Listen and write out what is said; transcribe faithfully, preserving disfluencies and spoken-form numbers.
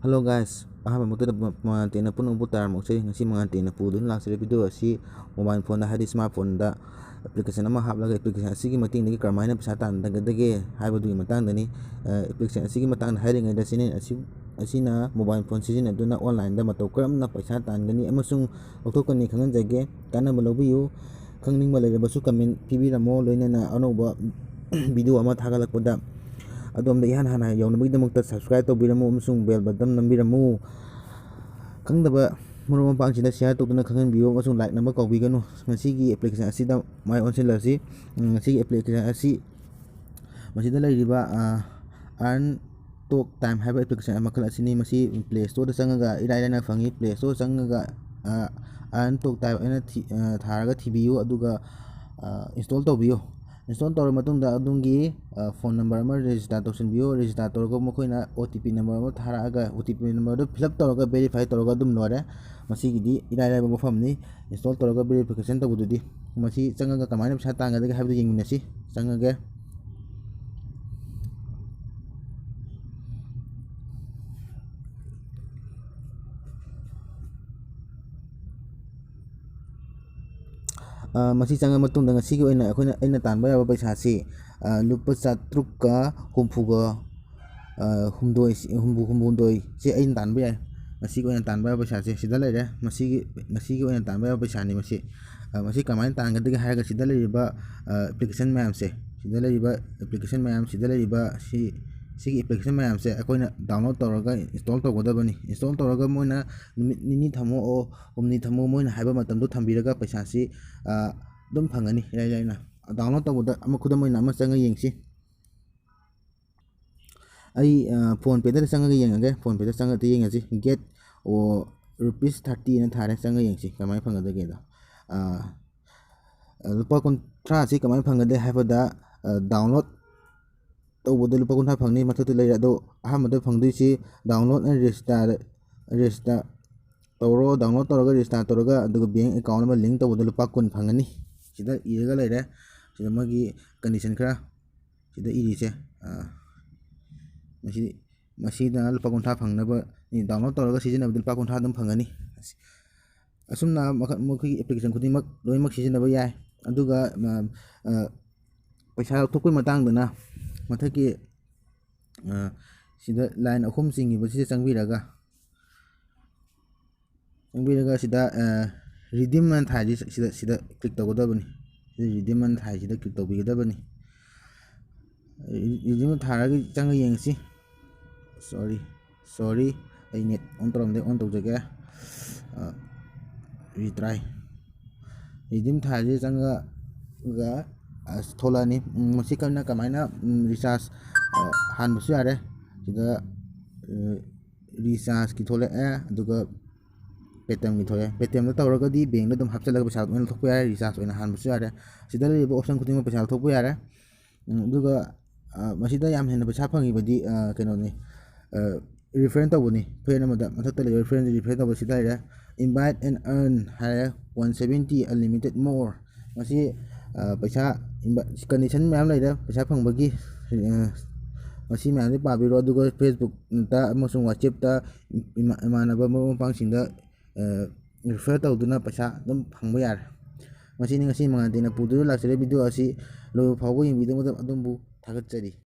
Hello guys, ꯑꯍꯥꯟꯕ ꯃꯛꯇꯗ ꯃ-, ꯃꯉꯥꯜ ꯇꯦꯟꯅ ꯄꯨꯝꯅꯃꯛꯄꯨ ꯇꯔꯥꯝꯅ ꯑꯣꯛꯆꯔꯤ꯫ ꯉꯁꯤ ꯃꯉꯥꯜ ꯇꯦꯟꯅ ꯄꯨꯗꯨꯅ ꯂꯥꯛꯆꯔꯤꯕ video ꯑꯁꯤ mobile phoneꯗ, ꯍꯥꯏꯗꯤ smartphoneꯗ application ꯑꯃ ꯍꯥꯞꯂꯒ application ꯑꯁꯤꯒꯤ ꯃꯇꯦꯡꯗꯒꯤ ꯀꯔꯝꯍꯥꯏꯅ ꯄꯩꯁꯥ ꯇꯥꯟꯒꯗꯒꯦ ꯍꯥꯏꯕꯗꯨꯒꯤ ꯃꯇꯥꯡꯗꯅꯤ꯫ ꯑ, application ꯑꯁꯤꯒꯤ ꯃꯇꯥꯡꯗ ꯍꯥꯏꯔꯤꯉꯩꯗ, channel ꯑꯁꯤ, ꯑꯁꯤꯅ mobile phone ꯁꯤꯖꯤꯟꯅꯗꯨꯅ onlineꯗ ꯃꯇꯧ ꯀꯔꯝꯅ ꯄꯩꯁꯥ ꯇꯥꯟꯒꯅꯤ ꯑꯃꯁꯨꯡ ꯂꯧꯊꯣꯛꯀꯅꯤ ꯈꯪꯍꯟꯖꯒꯦ꯫ ꯀꯥꯟꯅꯕ ꯂꯧꯕꯤꯌꯨ꯫ ꯈꯪꯅꯤꯡꯕ ꯂꯩꯔꯕꯁꯨ comment ꯄꯤꯕꯤꯔꯝꯃꯣ, ꯂꯣꯏꯅꯅ ꯑꯅꯧꯕ video ꯑꯃ ꯊꯥꯒꯠꯂꯛꯄꯗ ꯑꯗꯣꯝꯗ ꯏꯍꯥꯟ ꯍꯥꯟꯅ ꯌꯧꯅꯕꯒꯤꯗꯃꯛꯇ subscribe ꯇꯧꯕꯤꯔꯝꯃꯨ ꯑꯃꯁꯨꯡ bell button ꯅꯝꯕꯤꯔꯝꯃꯨ꯫ ꯈꯪꯗꯕ ꯃꯔꯨꯞ ꯃꯄꯥꯡꯁꯤꯡꯗ share ꯇꯧꯗꯨꯅ ꯈꯪꯍꯟꯕꯤꯌꯨ ꯑꯃꯁꯨꯡ like ꯅꯝꯕ ꯀꯥꯎꯕꯤꯒꯅꯨ꯫ ꯉꯁꯤꯒꯤ application ꯑꯁꯤꯗ ꯃꯥꯏ ꯑꯣꯟꯁꯤꯜꯂꯁꯤ꯫ ꯎꯝ, ꯉꯁꯤꯒꯤ application ꯑꯁꯤ ꯃꯁꯤꯗ ꯂꯩꯔꯤꯕ, ꯑ, Earn Talk Time ꯍꯥꯏꯕ application ꯃꯈꯜ ꯑꯁꯤꯅꯤ꯫ ꯃꯁꯤ Play Storeꯗ ꯆꯪꯉꯒ ꯏꯔꯥꯏ ꯂꯥꯏꯅ ꯐꯪꯉꯤ꯫ Play Store ꯆꯪꯉꯒ, ꯑ, Earn Talk Time ꯑꯅ ꯊꯤ-, ꯑ, ꯊꯥꯔꯒ ꯊꯤꯕꯤꯌꯨ, ꯑꯗꯨꯒ, ꯑ, install ꯇꯧꯕꯤꯌꯨ꯫ Install ꯇꯧꯔꯕ ꯃꯇꯨꯡꯗ ꯑꯗꯣꯝꯒꯤ, ꯑ, phone number ꯑꯃ register ꯇꯧꯁꯤꯟꯕꯤꯌꯨ꯫ Register ꯇꯧꯔꯒ ꯃꯈꯣꯏꯅ O T P number ꯑꯃ ꯊꯥꯔꯛꯑꯒ, O T P numberꯗꯨ fill up ꯇꯧꯔꯒ verify ꯇꯧꯔꯒ ꯑꯗꯨꯝ ꯂꯣꯏꯔꯦ꯫ ꯃꯁꯤꯒꯤꯗꯤ ꯏꯔꯥꯏ ꯂꯥꯏꯕ ꯃꯐꯝꯅꯤ꯫ Install ꯇꯧꯔꯒ verification ꯇꯧꯕꯗꯨꯗꯤ꯫ ꯃꯁꯤ ꯆꯪꯉꯒ ꯀꯃꯥꯏꯅ ꯄꯩꯁꯥ ꯇꯥꯟꯒꯗꯒꯦ ꯍꯥꯏꯕꯗꯨ ꯌꯦꯡꯃꯤꯟꯅꯁꯤ꯫ ꯆꯪꯉꯒꯦ꯫ ꯑ, ꯃꯁꯤ ꯆꯪꯉ ꯃꯇꯨꯡꯗ ꯉꯁꯤꯒꯤ ꯑꯣꯏꯅ ꯑꯩꯈꯣꯏꯅ, ꯑꯩꯅ ꯇꯥꯟꯕ ꯌꯥꯕ ꯄꯩꯁꯥꯁꯤ, ꯑ, ꯂꯨꯄꯥ ꯆꯥꯇ꯭ꯔꯨꯛꯀ ꯍꯨꯝꯐꯨꯒ, ꯑ, ꯍꯨꯝꯗꯣꯏ, ꯍꯨꯝꯐꯨ, ꯍꯨꯝꯐꯨꯍꯨꯝꯗꯣꯏꯁꯤ ꯑꯩꯅ ꯇꯥꯟꯕ ꯌꯥꯏ꯫ ꯉꯁꯤꯒꯤ ꯑꯣꯏꯅ ꯇꯥꯟꯕ ꯌꯥꯕ ꯄꯩꯁꯥꯁꯦ ꯁꯤꯗ ꯂꯩꯔꯦ꯫ ꯃꯁꯤꯒꯤ, ꯉꯁꯤꯒꯤ ꯑꯣꯏꯅ ꯇꯥꯟꯕ ꯌꯥꯕ ꯄꯩꯁꯥꯅꯤ ꯃꯁꯤ꯫ ꯑ, ꯃꯁꯤ ꯀꯃꯥꯏꯅ ꯇꯥꯟꯒꯗꯒꯦ ꯍꯥꯏꯔꯒ ꯁꯤꯗ ꯂꯩꯔꯤꯕ, ꯑ, application ꯃꯌꯥꯝꯁꯦ, ꯁꯤꯗ ꯂꯩꯔꯤꯕ application ꯃꯌꯥꯝ, ꯁꯤꯗ ꯂꯩꯔꯤꯕ ꯁꯤ, ꯁꯤꯒꯤ application ꯃꯌꯥꯝꯁꯦ ꯑꯩꯈꯣꯏꯅ download ꯇꯧꯔꯒ install ꯇꯧꯒꯗꯕꯅꯤ꯫ Install ꯇꯧꯔꯒ ꯃꯣꯏꯅ ꯅꯨꯃꯤꯠ ꯅꯤꯅꯤ ꯊꯝꯃꯣ, ꯍꯨꯝꯅꯤ ꯊꯝꯃꯣ, ꯃꯣꯏꯅ ꯍꯥꯏꯕ ꯃꯇꯝꯗꯣ ꯊꯝꯕꯤꯔꯒ ꯄꯩꯁꯥꯁꯤ, ꯑ, ꯑꯗꯨꯝ ꯐꯪꯒꯅꯤ ꯏꯔꯥꯏ ꯂꯥꯏꯅ꯫ Download ꯇꯧꯕꯗ ꯑꯃ, ꯈꯨꯗꯝ ꯑꯣꯏꯅ ꯑꯃ ꯆꯪꯉ ꯌꯦꯡꯁꯤ꯫ ꯑꯩ, ꯑ, PhonePeꯗ ꯆꯪꯉꯒ ꯌꯦꯡꯉꯒꯦ꯫ PhonePeꯗ ꯆꯪꯉꯒ ꯌꯦꯡꯉꯁꯤ꯫ Get, ꯑꯣ, rupees thirty ꯑꯅ ꯊꯥꯔꯦ꯫ ꯆꯪꯉ ꯌꯦꯡꯁꯤ ꯀꯃꯥꯏꯅ ꯐꯪꯒꯗꯒꯦꯗꯣ꯫ ꯑ, ꯂꯨꯄꯥ ꯀꯨꯟꯊ꯭ꯔꯥꯁꯤ ꯀꯃꯥꯏꯅ ꯐꯪꯒꯗꯒꯦ ꯍꯥꯏꯕꯗ, ꯑ, download ꯇꯧꯕꯗ ꯂꯨꯄꯥ ꯀꯨꯟꯊ꯭ꯔꯥ ꯐꯪꯅꯤ꯫ ꯃꯊꯛꯇ ꯂꯩꯔꯦ꯫ ꯑꯗꯣ ꯑꯍꯥꯟꯕꯗ ꯐꯪꯗꯣꯏꯁꯤ download and register, register ꯇꯧꯔꯣ꯫ Download ꯇꯧꯔꯒ register ꯇꯧꯔꯒ, ꯑꯗꯨꯒ bank account ꯑꯃ link ꯇꯧꯕꯗ ꯂꯨꯄꯥ ꯀꯨꯟ ꯐꯪꯒꯅꯤ꯫ ꯁꯤꯗ ꯏꯔꯒ ꯂꯩꯔꯦ꯫ ꯁꯤꯗ ꯃꯣꯏꯒꯤ condition ꯈꯔ ꯁꯤꯗ ꯏꯔꯤꯁꯦ, ꯑ, ꯃꯁꯤ ꯃꯁꯤꯗ ꯂꯨꯄꯥ ꯀꯨꯟꯊ꯭ꯔꯥ ꯐꯪꯅꯕ, download ꯇꯧꯔꯒ ꯁꯤꯖꯤꯟꯅꯕꯗ ꯂꯨꯄꯥ ꯀꯨꯟꯊ꯭ꯔꯥ ꯑꯗꯨꯝ ꯐꯪꯒꯅꯤ꯫ ꯑꯁꯨꯝꯅ ꯃꯈꯜ, ꯃꯈꯣꯏꯒꯤ application ꯈꯨꯗꯤꯡꯃꯛ ꯂꯣꯏꯅꯃꯛ ꯁꯤꯖꯤꯟꯅꯕ ꯌꯥꯏ꯫ ꯑꯗꯨꯒ, ꯑ, ꯑ, ꯄꯩꯁꯥ ꯂꯧꯊꯣꯛꯄꯒꯤ ꯃꯇꯥꯡꯗꯅ ꯃꯊꯛꯀꯤ, ꯑ, ꯁꯤꯗ line ꯑꯍꯨꯝ ꯆꯤꯡꯉꯤꯕꯁꯤꯗ ꯆꯪꯕꯤꯔꯒ, ꯆꯪꯕꯤꯔꯒ ꯁꯤꯗ, ꯑ, redeem ꯑꯅ ꯊꯥꯏꯁꯤ, ꯁꯤꯗ, ꯁꯤꯗ click ꯇꯧꯒꯗꯕꯅꯤ꯫ ꯁꯤꯗ redeem ꯑꯅ ꯊꯥꯏꯁꯤꯗ click ꯇꯧꯕꯤꯒꯗꯕꯅꯤ꯫ Redeem ꯊꯥꯔꯒ ꯆꯪꯉ ꯌꯦꯡꯁꯤ꯫ Sorry, sorry, ꯑꯩ net on ꯇꯧꯔꯝꯗꯦ, on ꯇꯧꯖꯒꯦ꯫ ꯑ, retry꯫ Redeem ꯊꯥꯏꯁꯤꯗ ꯆꯪꯉꯒ, ꯑꯁ, ꯊꯣꯛꯂꯛꯑꯅꯤ꯫ ꯎꯝ, ꯃꯁꯤ ꯀꯔꯝꯅ, ꯀꯃꯥꯏꯅ, ꯎꯝ, recharge, ꯑ, ꯍꯥꯟꯕꯁꯨ ꯌꯥꯔꯦ꯫ ꯁꯤꯗ, ꯑ, rechargeꯀꯤ ꯊꯣꯛꯂꯛꯑꯦ, ꯑꯗꯨꯒ Paytmꯒꯤ ꯊꯣꯛꯂꯛꯑꯦ꯫ Paytmꯗ ꯇꯧꯔꯒꯗꯤ bankꯗ ꯑꯗꯨꯝ ꯍꯥꯞꯆꯤꯜꯂꯒ ꯄꯩꯁꯥ ꯑꯣꯏꯅ ꯂꯧꯊꯣꯛꯄ ꯌꯥꯔꯦ, recharge ꯑꯣꯏꯅ ꯍꯥꯟꯕꯁꯨ ꯌꯥꯔꯦ꯫ ꯁꯤꯗ ꯂꯩꯔꯤꯕ option ꯈꯨꯗꯤꯡꯃꯛ ꯄꯩꯁꯥ ꯂꯧꯊꯣꯛꯄ ꯌꯥꯔꯦ꯫ ꯎꯝ, ꯑꯗꯨꯒ, ꯑ, ꯃꯁꯤꯗ ꯌꯥꯝ ꯍꯦꯟꯅ ꯄꯩꯁꯥ ꯐꯪꯉꯤꯕꯗꯤ, ꯑ, ꯀꯩꯅꯣꯅꯤ, ꯑ, refer ꯇꯧꯕꯅꯤ꯫ Friend ꯑꯃꯗ ꯃꯊꯛꯇ ꯂꯩꯕ friendꯁꯦ refer ꯇꯧꯕ ꯁꯤꯗ ꯂꯩꯔꯦ꯫ Invite and earn ꯍꯥꯏꯔꯦ, one seventy unlimited more꯫ ꯃꯁꯤ, ꯑ, ꯄꯩꯁꯥ invi-, condition ꯃꯌꯥꯝ ꯂꯩꯔꯦ ꯄꯩꯁꯥ ꯐꯪꯕꯒꯤ꯫ ꯑ, ꯃꯁꯤ ꯃꯌꯥꯝꯁꯦ ꯄꯥꯕꯤꯔꯣ꯫ ꯑꯗꯨꯒ Facebookꯇ ꯑꯃꯁꯨꯡ WhatsAppꯇ ꯏꯃꯥ-, ꯏꯃꯥꯟꯅꯕ ꯃꯔꯨꯞ ꯃꯄꯥꯡꯁꯤꯡꯗ, ꯑ, refer ꯇꯧꯗꯨꯅ ꯄꯩꯁꯥ ꯑꯗꯨꯝ ꯐꯪꯕ ꯌꯥꯔꯦ꯫ ꯃꯁꯤꯅꯤ ꯉꯁꯤ ꯃꯉꯥꯜ ꯇꯦꯡꯅ ꯄꯨꯗꯨꯅ ꯂꯥꯛꯆꯔꯤꯕ video ꯑꯁꯤ꯫ ꯂꯣꯏꯕ ꯐꯥꯎꯕ ꯌꯦꯡꯕꯤꯗꯨꯅ ꯑꯗꯣꯝꯕꯨ ꯊꯥꯒꯠꯆꯔꯤ꯫